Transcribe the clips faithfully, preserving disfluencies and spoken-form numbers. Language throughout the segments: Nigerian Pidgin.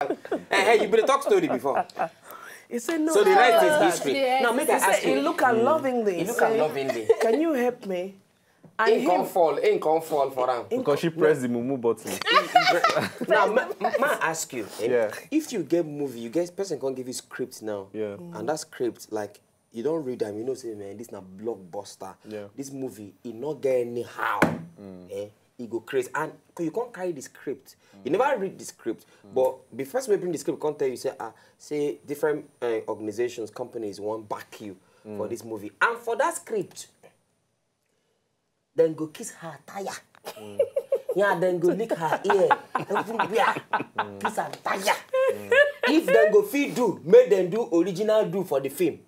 Eh, hey, you been talk story before. He said no. So the no, rest no, is no. History. Yes. Now make He I said ask he you. Look at lovingly. He look Say, at lovingly. Can you help me? And He come him, fall, he come fall for am. Because she pressed the mumu button. Now, ma, ma ask you. Eh, Yeah. If you get movie, you get person can give you script now. Yeah. And that script, like, you don't read them, you know, say, man, this na blockbuster. Yeah. This movie, it not get anyhow. Eh, it go crazy. And you can't carry the script. You never read the script. But the first way bring the script, can't tell you, say, ah, say different uh, organizations, companies want back you for this movie. And for that script, then go kiss her tire. Yeah, then go lick her ear. Everywhere. Kiss her tire. If then go feed do, make them do original do for the film.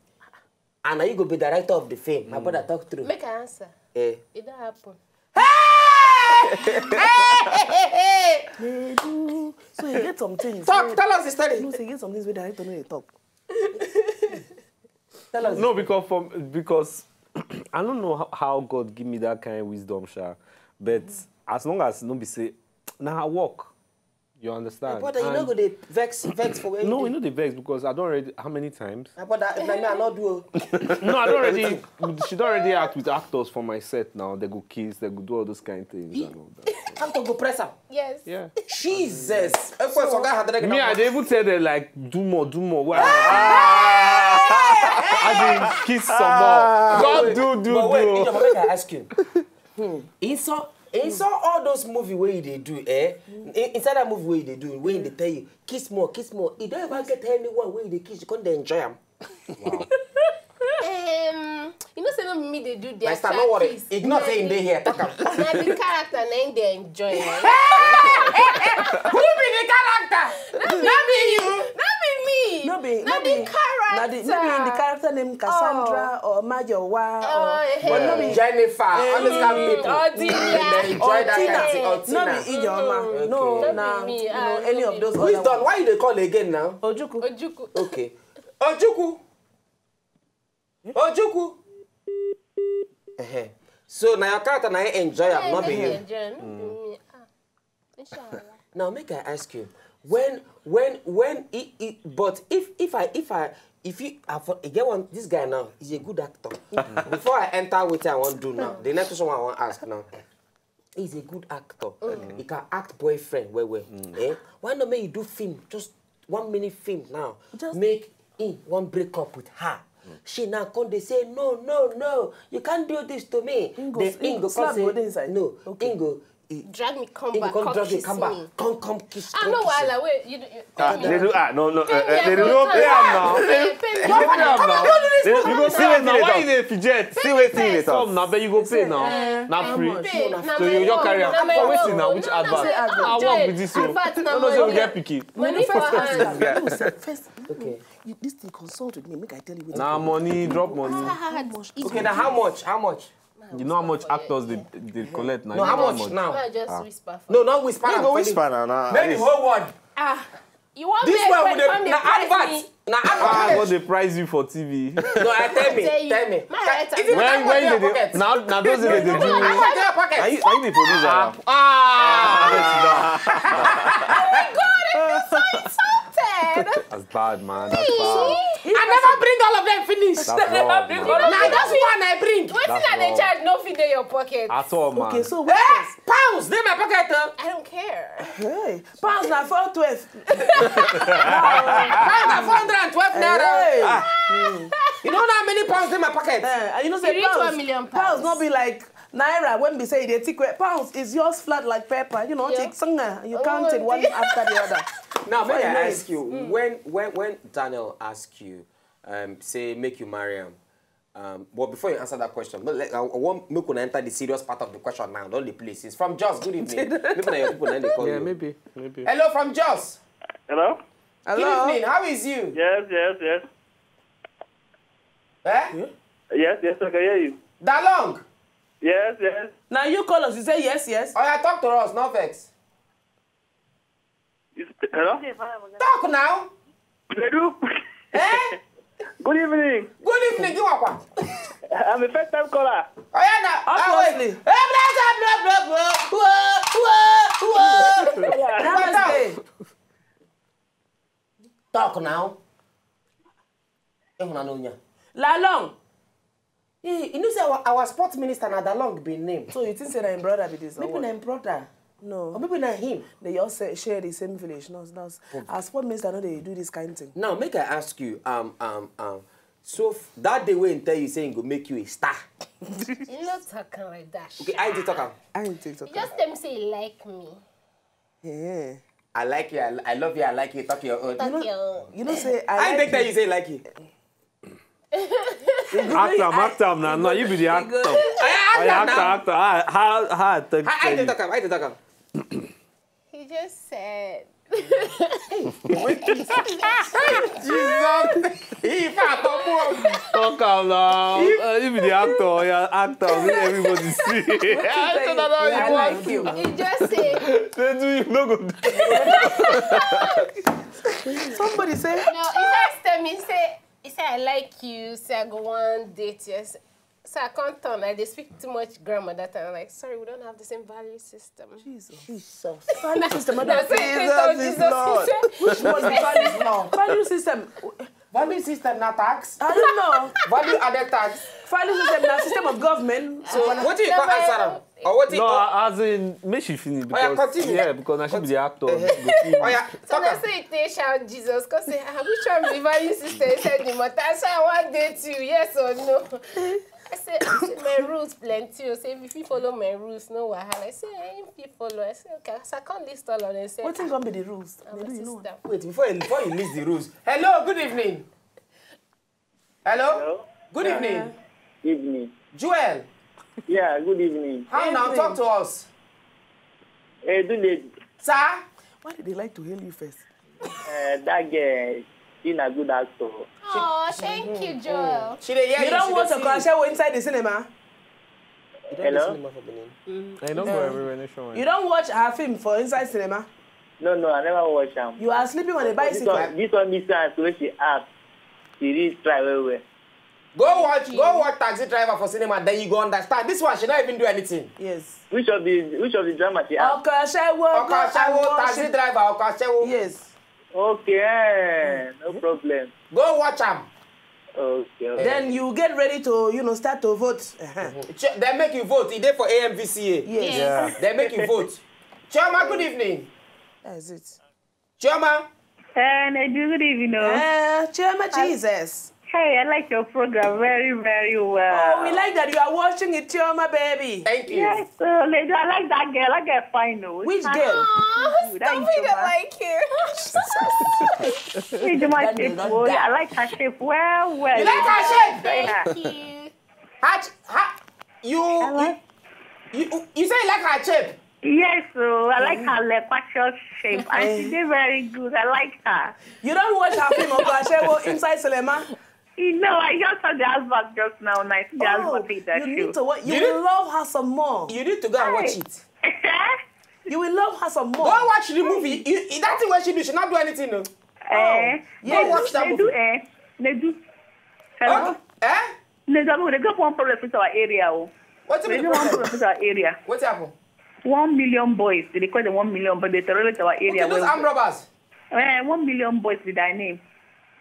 And now you go be director of the film. My brother talk through. Make I answer. Eh. It don't happen. They do. So you get some things. Talk, where- tell us the story. You know, say you get some things where director no dey talk. Tell us. No, because from because I don't know how, how God give me that kind of wisdom, sha. But as long as no be say, now I work. You understand? But you And- know go dey vex, vex for where No, you you know the vex because I don't already how many times? But that, if na me, I not do. Oh. No, I don't already. She don't already act with actors for my set now. They go kiss, they go do all those kind of things and all that. How to go press am? Yes. Yeah. Jesus. Of course, oga had Me, I dey even tell them like, do more, do more. Well, as in kiss some more. But God wait, do, do, but wait, do. Ijeoma, make I ask you. Inside, inside all those movie where they do, eh? In- Inside that movie where they do, where they tell you kiss more, kiss more. You don't ever get anyone where they kiss, you can't enjoy them. Um, you know, say no be me they do their My star, no worry. kiss. Ignore say in dey here. Talk am. Na the character na im dey enjoy. Who be the character? No be you. No be me. No be, Na no the be, character. na the, no be in the character name Cassandra or Majowa Oh, or, eh, but no eh. be. Jennifer. All those kind of people. Oh, Delia. They enjoy that Tina. kind of thing. No be Oh, Tina. Ijeoma. No, No na be me. you Ah, know, no any be of those Who is other done? ones. Why you dey call again now? Ojukwu. Ojukwu. Okay. Ojukwu. Ojukwu. Uh-huh. So now your character now enjoy am, not be you. Enjoy, no be me. Ah, inshallah. Now make I ask you, when when when it, it, but if if I if I if you I for, I get one this guy now is a good actor. Before I enter what I want do now, the next question I want ask now. He's a good actor. He can act boyfriend well well. Eh? Why not make you do film? Just one minute film now. Just- Make him one break up with her. She now come they say no no no, you can't do this to me. Ingo, Then Ingo, Ingo slap come say go dey inside. No. Okay. Ingo. He, Drag me, come Ingo back, come come drag you, kiss come me. back, come come kiss. Ah, Come no kiss you. wahala. Wait, you do. You, Ah, they do ah no no. Uh, uh, they do no no pay am now. Pay, pay, You go pay am now. Come do this You one. go see wetin they talk. Why you dey fidget? See wetin dey Some talk. na but you go pay now. Na free. Pay. Na So you my just own. carry Na am. my Wetin own. na which No, no, advert? no, I no, work with this no. So. Advert na No no say we money. get pikin. Money for hand. No, sir, first, you, this thing consult with me. Make I tell you wetin. Na money, drop money. Hard. Okay, now how much? How much? You know how much actors they they collect now. No, You how know much much? now? I just whisper for No you. go whisper na na. Make the whole world. Ah, you want This me one to with the come dey na price advert. me? Na Ah, advert. God they price you for T V. No, I tell me. Tell you. Tell me. My head Is it When advert when in they your dey pocket? now now those they dey do. Advert in your pocket. Are you are you the producer? Ah. Oh my God, I feel so insulted. That's bad, man. That's bad. I never bring all of them finish. That's wrong, man. Now that's one I bring. Wetin I dey charge no fit dey your pocket. At all, man. Okay, so what Eh, else? Pounds, they my pocket. Huh? I don't care. Hey, pounds na four twelve. Pounds na four hundred and twelve naira. Hey. You know how many pounds in my pocket? Eh, and you know You say reach pounds, one million pounds pounds. No be like naira when be say they take away. Pounds is yours flat like pepper. You know, Yeah. take sanga. You Oh, count it one dear. After the other. Now, may Fine, I nice. Ask you, when when when Daniel ask you, um, say make you marry him, um, but before you answer that question, but let, I, I want make una enter the serious part of the question now. Don't the places from Jos. Good evening. Maybe na your people na they call Yeah, you. Maybe, maybe. Hello from Jos. Hello? Good evening. How is you? Yes, yes, yes. Eh? Yes, yes, I can hear you. Dalong. Yes, yes. Now you call us. You say yes, yes. Oh, yeah, talk to us. No vex. You st- Hello? Talk now. They do. Eh? Good evening. Good evening, Giwakwa. I'm a first time caller. Oh, yeah, now. Obviously. Hey, blah, blah, blah, blah, blah. Whoa, whoa, whoa. Namaste. Talk now. Ehuna no nya. Lalong. Hey, you know say our, our sports minister na Dalong be name. So you think say na him brother be this? Maybe na him brother. No. Or maybe na him. They all say, share the same village. No, no. Our sports minister no dey do this kind thing. Now make I ask you, um, um, um, so f- that day when tell you say he go make you a star. You no talk am like that. Okay, I dey talk am. I dey talk am. You just tell me say you like me. Yeah. I like you. I, I love you. I like you. Talk your own. Talk your own. You know say I, I like take that you say like you. Act am, act am now. No, you be the actor. I act am now. Actor, actor. How, how, how I take I, I tell dey you? Talk am. I dey talk am. He just said. Jesus. He fat up. Talk am now. Uh, you be the actor. Yeah, actor. Make everybody see. I don't know. I like you. He just said. They do you no good. Somebody say. No, he just tell me say. He say I like you. Say I go one date. Yes. So I can't turn. I dey speak too much grammar that time. I'm like, sorry, we don't have the same value system. Jesus. Jesus. Value system. No, say, Jesus is Lord. Which one be value now? Value system. Value system na tax. I don't know. Value added tax. Value system na system of government. So what do you call answer am? Or what do you No, call? As in, make she finish. Oya, because continue. Yeah, because now she be the actor. Go see. Oya, so talk that's am. Why they shout Jesus. Cause say, ah, which one be value system? He said the matter. So I want date you. Yes or no? I say, I say my rules plenty. You say if you follow my rules, no wahala. I say I ain't fit follow. I say okay. So I can't list all of them. Say, wetin gonna be the rules? I'm a sister. Wait, before you, before you list the rules. Hello, good evening. Hello? Hello? Good evening. Evening. Joel. Yeah, good evening. How now? Evening. Talk to us. Hey, do lady. Sir? Why did they like to hail you first? Uh, that girl, she's a good actor. Oh, thank you, Joel. She dey hear you. You don't watch Okoashewo inside the cinema? You don't Hello? Cinema for Benin. I don't go everywhere nationwide. You don't watch her film for inside cinema? No, no, I never watch am. You are sleeping on a bicycle. This one, this one, this one, so she act. She really try well, well. Go watch, go watch Taxi Driver for cinema, then you go understand. This one, she not even do anything. Yes. Which of the, which of the drama she act? Okoashewo, Okoashewo, Taxi Driver, Okoashewo. Yes. Okay, eh, no problem. Go watch am. Okay, okay. Then you get ready to, you know, start to vote. Uh-huh. Then make you vote. E dey for A M V C A. Yes. Yeah. Then make you vote. Chioma, good evening. That's it. Chioma. Eh, Nedu, good evening. Eh, Chioma Jesus. Hey, I like your program very, very well. Oh, we like that you are watching it, Chioma baby. Thank you. Yes, uh, Nedu, I like that girl. That girl fine, though. Which girl? Aw, stop it, I like you. Hey, Juma, I like her shape well, well. You like her shape? Thank you. How, how, you, you, you, you say you like her shape? Yes, so I like her leg, facial shape, and she did very good. I like her. You don't watch her film Okoashewo inside cinema? You know, I just saw the advert just now, and I see the advert in that show. You need to watch. You will love her some more. You need to go and watch it. You will love her some more. Go watch the movie. You, that thing where she do, she not do anything, no. Eh, go watch that movie. They do, eh? They do. Hello? Eh? They do, they got one problem with our area, oh. What's the problem? They got one problem with our area. What happened? One million boys. They call them one million, but they terrorize our area. Okay, those armed robbers. Eh, one million boys with their name.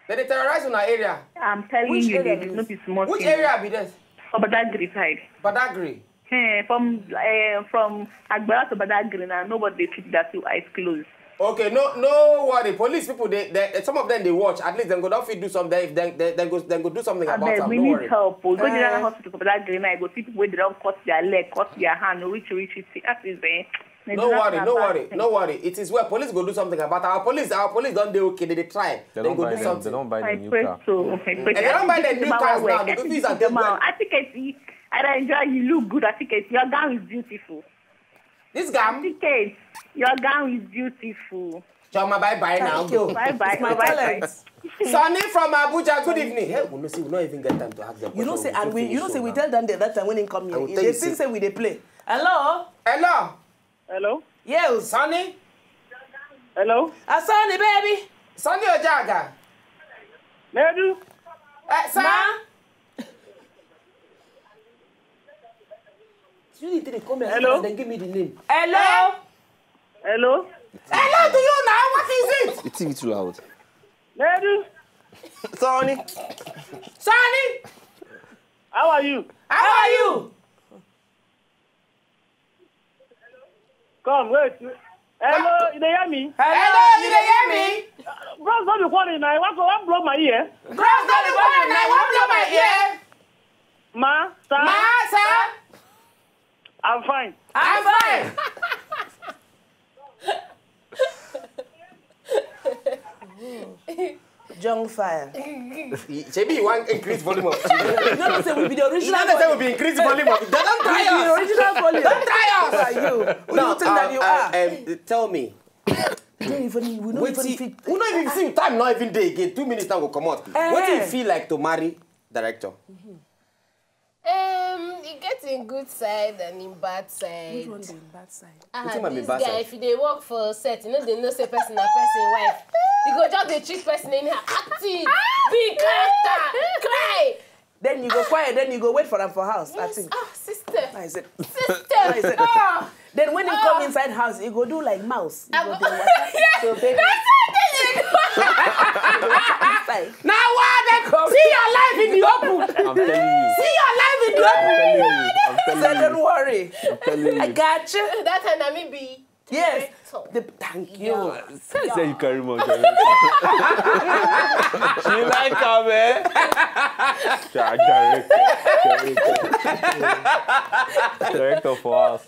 They dey terrorize our area. I'm telling you, they do not be small. Which area be this? For Badagry side. Badagry. Eh, from, eh, from Agbara to Badagry now, nobody dey sleep that two eyes closed. Okay, no, no worry. Police people, they, they, some of them they watch. At least they go don't fit do something. If they, they, they go, they go do something about it. No worry. We need help. Oh. Go general hospital for Badagry now. You go see people where they don't cut their leg, cut their hand, reach, reach, reach. That is, eh, no worry, no worry, no worry. It is well. Police go do something about it. Our police, our police don't dey okay. They, they try. They go do something. They don't buy the new car. They don't buy the new cars now. They go use and take. I think it's I enjoy you. Look good. I think it's your gown is beautiful. This gown? I think it's your gown is beautiful. Chioma, bye bye now. Thank you. Bye bye. It's my talent. Sonny from Abuja, good evening. Hey, we no see, we no even get time to ask them. You know say, and we, you know say we tell them that time when they come here. They think say we dey play. Hello? Hello? Hello? Yes. Sonny? Hello? Ah, Sonny, baby. Sonny Ojaga. Nedu? Eh, sir? Ma? Hello? Then give me the name. Hello? Eh? Hello? Hello to you now. What is it? The T V too loud. Lady, Sonny. Sonny, how are you? How are you? Come, wait. Hello, you dey hear me? Hello, you dey hear me? Bros, don't be calling now. I want to blow my ear. Bros, don't be calling now. I want blow my ear. Ma, sir, Ma, sir, I'm fine. I'm fine. Young fire. Maybe you want increase volume of T V. You know say we be the You original know they say volume. We be increase volume of. Don't try We be the us. Original volume. Don't try Who us. are you? Who do Now, you think that um, you uh, are? um, tell me. We don't even, we don't Wait even till, fit. We don't even see time. Not even day again. Two minutes time will come out. Eh. What do you feel like to marry director? Um, e get im good side and im bad side. Which one be im bad side? Ah, Wetin might be this bad guy, side? If you dey work for set, you no dey know say person na person wife. You go just dey treat person anyhow. Act it, be character, cry. Then you go quiet. Then you go wait for am for house. I Yes, think. Ah, sister, I said. Sister. I said. Ah. Then when you come inside house, you go do like mouse. You go dey waka. So baby, Now what? See your life in the open. I'm telling you. See your life in the I'm open. telling you. I'm say telling don't you. Worry. I'm telling I you. Got you. That time na me be. Yes. Director. The, thank you. Say say you carry mouth. She like am, eh? Director, director, director for us.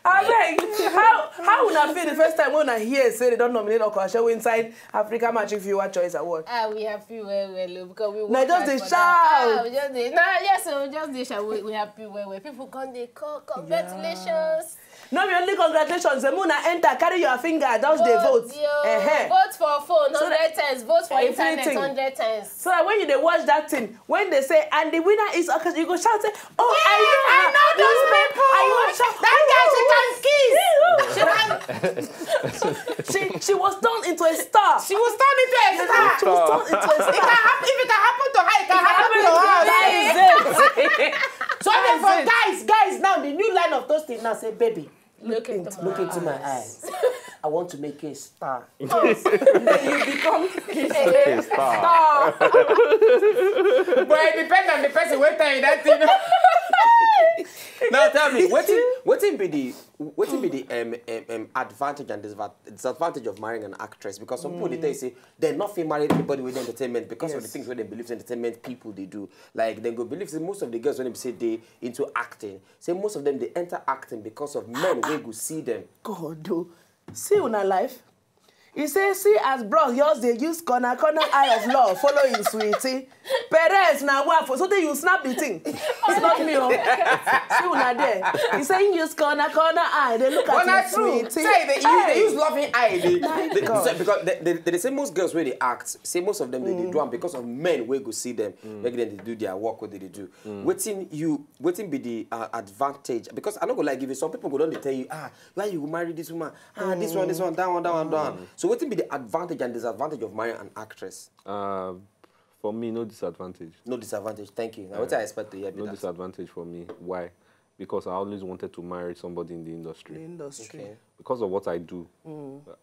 Abeg, how how una feel the first time when I hear say they don nominate Oko Ashewo inside Africa Magic Viewer Choice Award? Ah, we happy well well o, because we Na work just hard dey for shout. That. Ah, we just dey. No, yes, so we just dey shout. We, we happy well well. People come dey call, congratulations. No be only congratulations, the moon na enter, carry your finger, just dey vote. Yo, Ehe. Vote for phone So that- hundred times, vote for internet Everything. Hundred times. So that when you dey watch that thing, when they say and the winner is Oko Ashewo, you go shout say, oh, I I know those people. I want shout. That girl, she can kiss. She can. She she was turned into a star. She was turned into a star. She was turned into a It star. can happen. If it can happen to her, it can happen to us. That is it. So therefore, guys, guys, now the new line of those things now say, baby, Look into Look into my eyes. I want to make you a star. and then you become Hey, star. But it depends on the person wey tell you that thing. Now tell me, wetin wetin be the wetin be the um, um, um, advantage and disva- disadvantage of marrying an actress? Because some people dey tell you say they no fit marry anybody with entertainment because of the Yes. Things wey dem believe say entertainment people dey do. Like dem go believe say most of the girls wey dem say dey into acting, say most of them dey enter acting because of men wey go see them. God o. See una life. He say, see as bros just dey use corner corner eye of law follow him sweetie. Perez na wa for so tey you snap the thing. It's not me o. See una there. He say he use corner corner eye dey look at But na him true. sweetie. Say they, you, they use loving eye. They, My they, God. So because they, they, they say most girls wey dey act, say most of them they, they do am because of men wey go see them, make them dey do their work wey they, they do. Wetin you wetin be the uh, advantage? Because I no go like give you some people go don dey tell you ah why you go marry this woman ah this one this one that one that one that one. So wetin be the advantage and disadvantage of marrying an actress? Um, for me, no disadvantage. No disadvantage. Thank you. Now what I expect to hear be No that. Disadvantage for me. Why? Because I always wanted to marry somebody in the industry. The industry. Okay. Because of what I do.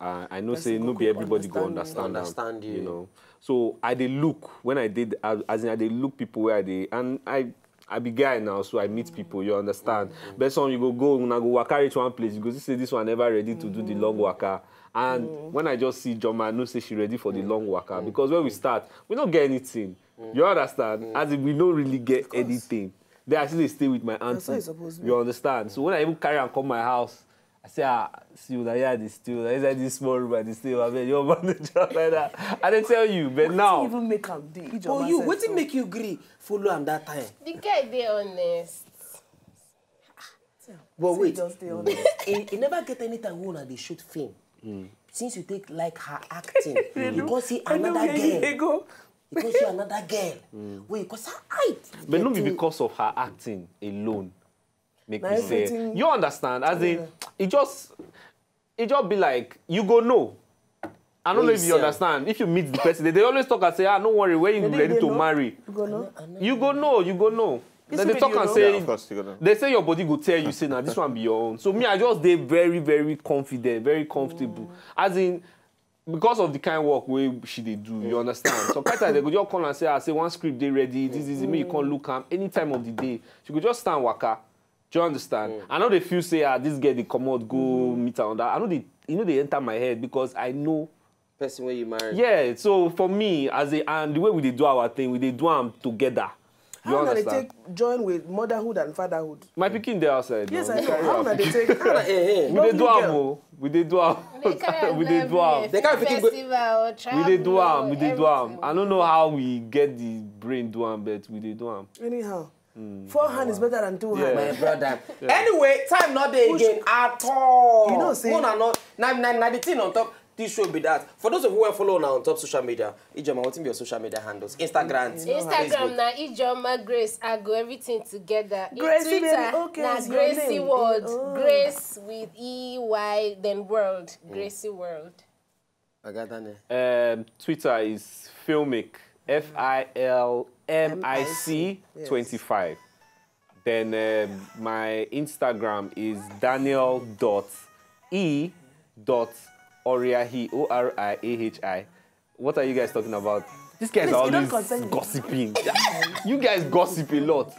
I, I know Person say go no be quick everybody go understand understand you. Am, Understand you. You know. So I dey look when I did as, as in I dey look people where I dey and I I be guy now, so I meet people, you understand. But some you go go, una go waka reach one place, you go see say this one never ready to do the long waka. And when I just see Joma, I know say she ready for the long waka because when we start, we don't get anything. You understand? As if we don't really get anything. Then I still dey stay with my auntie. That's how it's supposed to be. You understand? So when I even carry am come my house, I say, ah, see una here dey stay, una inside this small room I dey stay, abeg your manager like that. I dey tell you, but now Even make am dey. But you, wetin make you gree follow am that time? The guy dey honest. But wait, Just dey honest. e e never get any time wey una dey shoot film. Since you take like her acting, you come see another girl. Go. You come see another girl. Wey you come say, "Ai." But no be Getting- because of her acting alone. Make Na me say, everything- you understand? As in, it just, it just be like you go know. I don't When know you if see you am. Understand. If you meet the person, they, they always talk and say, ah, no worry. When you Maybe ready they to know. Marry, You go know. You go know. You go know. This Then they way talk you and know. Say, Yeah, of course, you go know. They say your body go tell you say now this one be your own. So me, I just dey very, very confident, very comfortable. As in, because of the kind work wey she dey do, you understand? Sometimes they go just call and say, "I say one script dey ready, this is it, make you come look am any time of the day." She go just stand waka. Do you understand? I know they feel say, "Ah, this girl dey comot go meet her on that." I know they, you know, they enter my head because I know. Person wey you marry. Yeah, so for me, as a, and the way we dey do our thing, we dey do am together. You How una dey understand? Take join with motherhood and fatherhood? My pikin dey outside. Yes, No? I We know. carry How our una dey pikin. Take? Eh, eh. We dey do am Girl. o. We dey do am. They carry am We dey do everywhere. am. They carry pikin go- Festival, We dey do am. travel, We dey do am. everything. I don't know how we get the brain do am, but we dey do am. Anyhow, four hand is better than two hand. Yeah. My brother. Yeah. Anyway, time not there again at all. You know say- No, no, no. Now, now, now the thing on top this show be that. For those of you who follow now on top social media, Ijeoma, what be your social media handles? Instagram, Instagram Facebook. Na Ijeoma Grace Agu, everything together. In Gracie Twitter Baby, okay, na is your Gracie name. World. Oh. Grace with E Y then World. Gracie World. Oga Daniel. Um, Twitter is Filmic, F I L M I C twenty-five. Then um, my Instagram is Daniel dot E dot Oriahi, O R I A H I. What are you guys talking about? These guys Please, are you don't always concern me. Gossiping. You guys gossip a lot.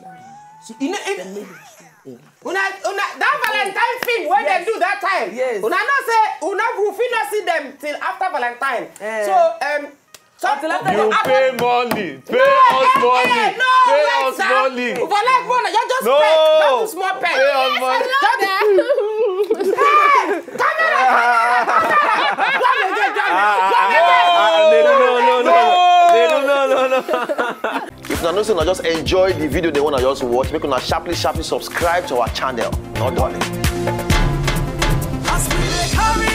You know, it, una, una, that Valentine film when they do that time. Yes. Una know say una we fit not see them till after Valentine. Eh. So um, so Until after You pay money. Pay us money. No, Pay wait, us sir. money. For like one, you just No. pay. That was small pay. Pay us money. Just pay. Hey, camera. Ah, no, no, no, no, no, no, no, no. If una know say una just enjoy the video they wanna just watch, make una sharply, sharply subscribe to our channel. No darling. As we dey carry